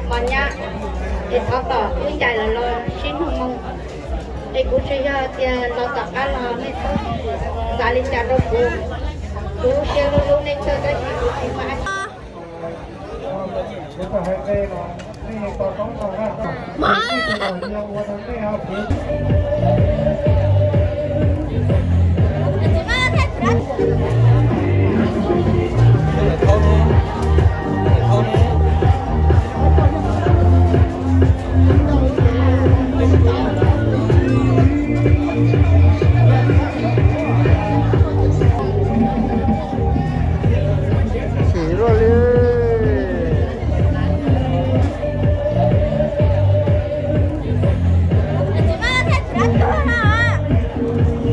Mos nyab, es thov kom wb ncaim lawm los sib nug moo. Es kuv tsis yog tias los tom qab los nej txhob xav li cas rau kuv. Kuv lub siab hlub hlub nej kawg tab sis kuv tsis muaj dab tsi. Chim luaj li.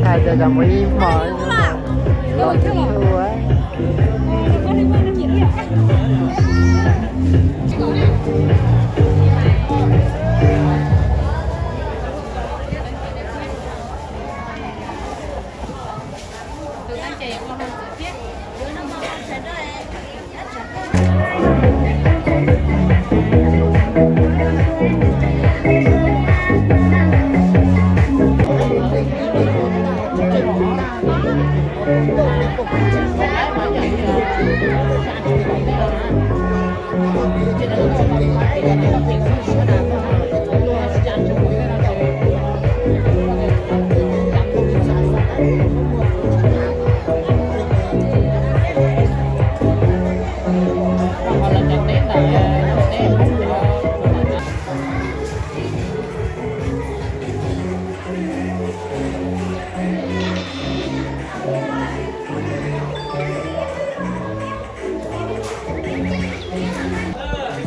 Hais tias cov mus ib hmos los ua.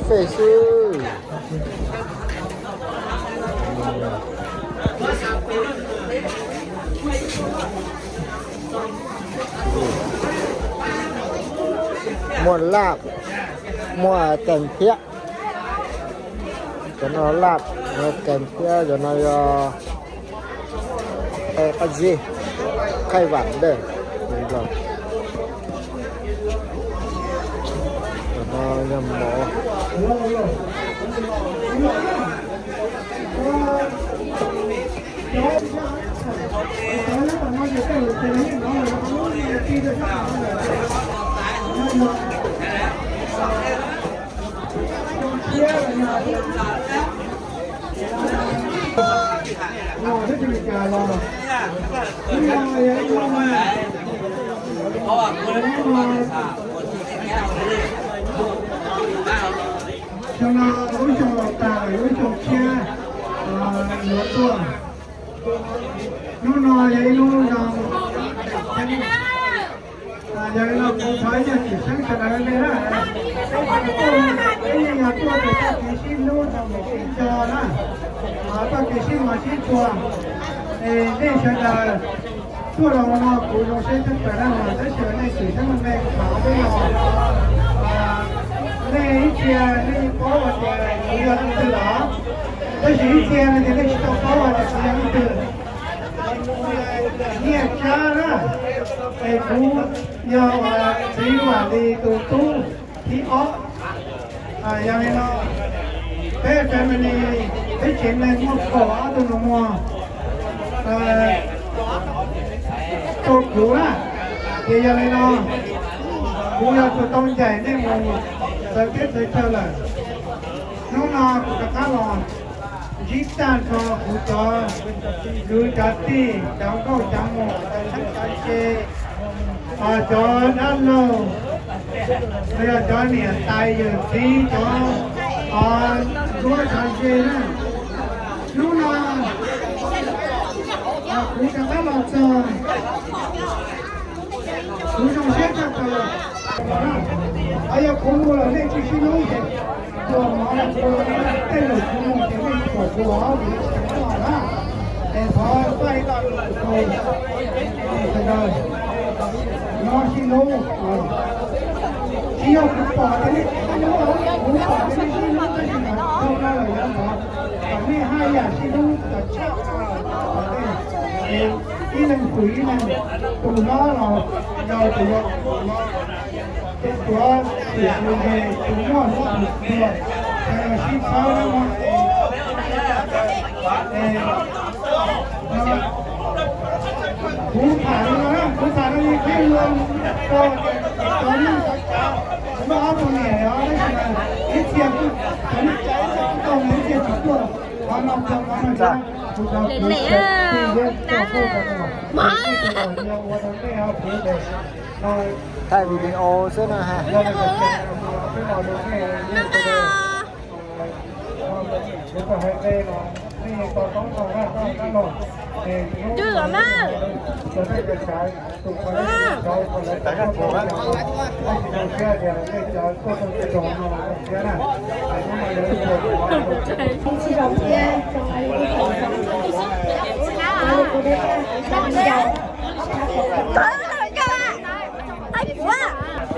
Pem xwb. Muaj laj, muaj kees thiab. Cov no laj, kees thiab, cov no yog qab zib, khaij vam dej. Cov no yog mov. Xyoo no lub xyoo los tas, lub xyoo tshiab yuav tuaj. Hnub no yog ib lub zoo, yog li no kuv thov ib tsoom xeeb sawv daws nej na, peb yeej yog tuaj rau txoj kev sib hlub rau mus sib tso na, txoj kev sib mos sib tshua. Es nej sawv daws tuaj los no kuv zoo siab tshaj plaws na, tab sis nej tsis xeeb me me kuv thov peb los, nej ib txhia nej yeej paub hais tias kuv yog leej twg los, tab sis ib txhia no ces nej tsis tau paub hais tias kuv yog leej twg. Nyiaj Tsab na, es kuv yog txiv Vam Lis tus tub thib ob. Yog li no, peb family, peb tsev neeg muaj kaum ob tug nus muag rau kuv na. Ces yog li no, kuv yuav tsum tau ncaim nej mus txawv teb txawv chaw lawm. Hnub no kuv rov qab los ntsib tag nrho kuv cov kwv cov tij, cov nkauj cov muam, cov tshawb cov ntse, cov dab laug, los yog cov niam tais yawm txiv, cov nruab cov ze na. Hnub no kuv rov qab los txog, kuv zoo siab tshaj plaws. Yog kuv mus lawm nej tsis sib hlub ces ua mov ua tej lwm kuv mus ces nej tsis pom kuv os, kuv yuav tsis los na. Es thov pab ib lo lus rau sawv daws, nyob sib hlub. Tsis yog kuv pom tias nej sib hlub, kuv pom tias nej sib hlub tab sis mas dhau no lawm yuav thov kom nej haj yam sib hlub kom tshaj kom nej, es ib leeg hwm ib leeg, tus hlob los yog tus yau, tus hlob, ces tuav tim tus ntseg, tus muaj hlob tus tuag. Kuv tham no, kuv tham no li qhib lua rau cov neeg xav tsav, kuv muaj ob tug niam os, tab sis mas ib txhia kuj cov neeg tsav ib txhia kuj tau, ib txhia tsis tuaj, qhov no qhov no. Thaij video xwb na ha. Twb los na.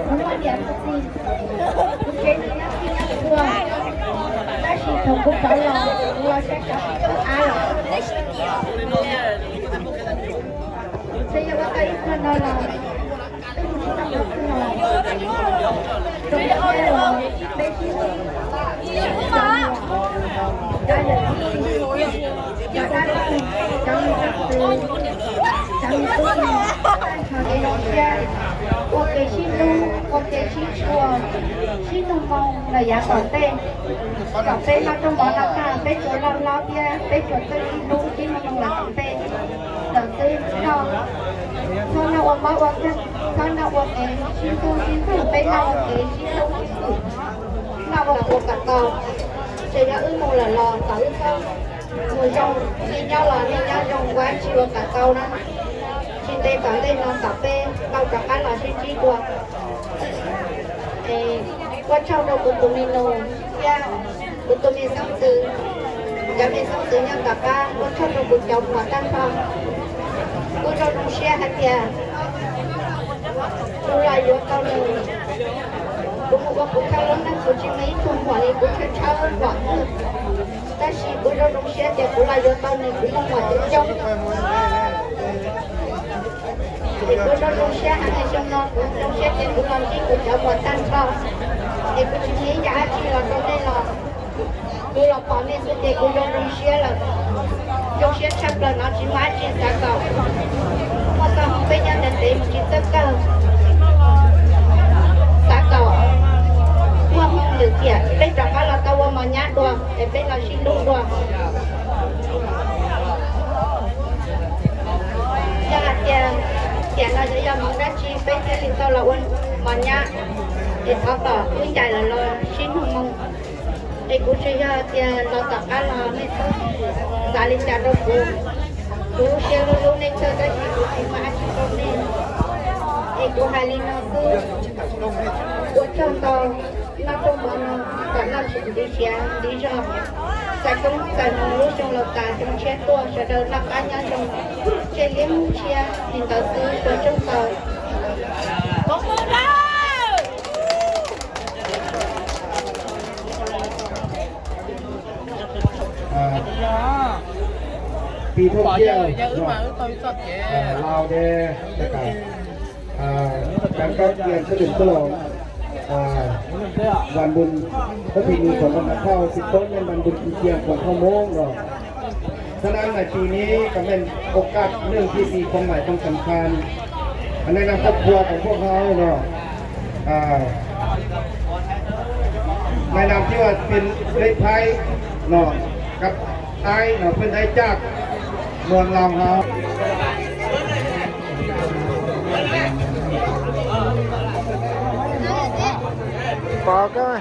Kuv muaj niam txiv, kuv tsev neeg nyob txij nyob txhua, tab sis thaum kuv rov los, kuv los saib cov tub av lawm. Twb yog ua tau ib qho no los, twb mus tsis tau qhov twg los, zoo siab los peb sib hlub, cov yawm txiv, cov dab laug, cov me nyuam, cov me tub, tag nrho kev zoo siab, ua kev sib hlub, ua kev sib tshua, sib nug moo lawm yav tom ntej. Thaum peb noj rooj mov no tag, peb tsuas loj hlob thiab peb tsuas txawj sib hlub sib nug moo lawm tom ntej lawm xwb. Txhob noj ua mob ua nkeeg, txhob noj ua kev sib ntxub sib ntxub, peb noj ua kev sib hlub sib ntxub, noj ua puas kom tau. Ces yog wb mus lawm los kom wb txhob mus zoo, nej nyob los nej nyob zoo, ua dab tsi ua kom tau na. Tsis ntev tom ntej no kom peb tau rov qab los sib ntsib dua. Es ua tsaug rau kuv tus me nus thiab kuv tus me xeeb ntxwv, cov me xeeb ntxwv nyob tom qab, ua tsaug rau kuv cov muam tag nrho. Kuv zoo zoo siab hais tias kuv los yuav tau nws. Kuv mus ua kuv thawj lub neej kuv tsis muaj ib tug muam li, kuv tshawb tshawb muam xwb. Tab sis kuv zoo zoo siab tias kuv los yuav tau nws, kuv muaj muam coob coob. Es kuv zoo zoo siab heev, xyoo no kuv zoo siab tias kuv los ntsib kuv cov muam tag nrho. Es kuv tsis muaj ib yam dab tsi los rau nej los, kuv los pom nej xwb ces kuv zoo zoo siab lawm. Zoo siab tshaj plaws no tsis muaj dab tsi xav kom muaj txoj hmoo peb nyob ntev ntev mus tsis txawj kawg. Xav kom muaj hmoo lwm tiam peb rov qab los tau ua mos nyab dua es peb los sib hlub dua. Yog hais tias tiam no yog hmoov dab tsi peb thiaj li tau los ua mos nyab, es thov kom wb ncaim lawm los sib nug moo. Es kuv tsis yog tias los tom qab los nej txhob xav li cas rau kuv. Kuv lub siab hlub hlub nej kawg tab sis kuv tsis muaj dab tsi rau nej. Es kuv hais li no xwb, ua tsaug ntau. Noj rooj mov no kom noj ntxiv siav ntxiv zog, txais koob txais hmoov lub xyoo laus tas xyoo tshiab tuaj, sawv daws noj qab nyob zoo, tseg liab tshiab li ntawd xwb, ua tsaug ntau. Kỳ Thông Kiều, Lao Đê, tất cả, à, đảng cấp quyền quyết định quốc lộ, à, bàn bùn, có thì mình còn có mặt thao, thì tốt nên bàn bùn chính quyền còn không muốn rồi. Cho nên là kỳนี้ก็เป็นโอกาสเรื่องที่ดีความหมายความสำคัญ ในนามครอบครัวของพวกเราเนาะ อ่า ในนามที่ว่าเป็นเอื้อยไพร่เนาะ กับอ้ายเนาะ เพื่อนอ้ายจากเมืองลาวเฮา Pom koj.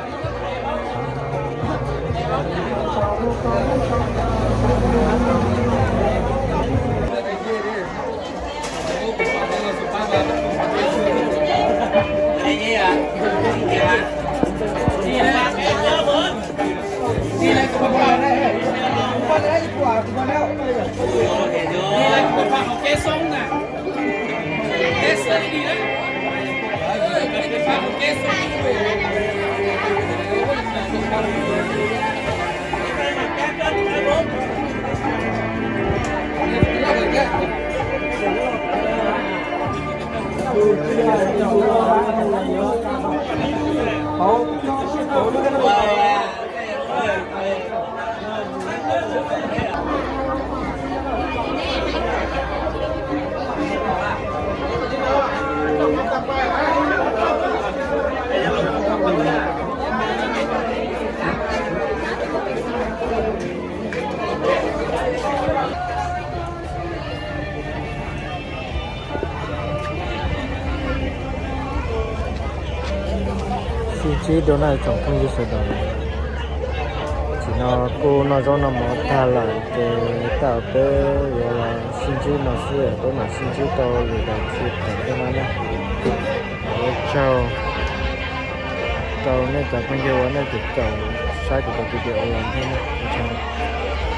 Ib dua no tsoom phooj ywg sawv daws, tam sim no kuj noj zaub noj mov tag lawm ces tej zaum peb yuav los sib ntsib no xwb, peb mam sib ntsib rau lwm daim video tom ntej no na. Ua tsaug rau nej cov phooj ywg uas nej tseem caum saib kuv cov video los thiab na. Ua tsaug.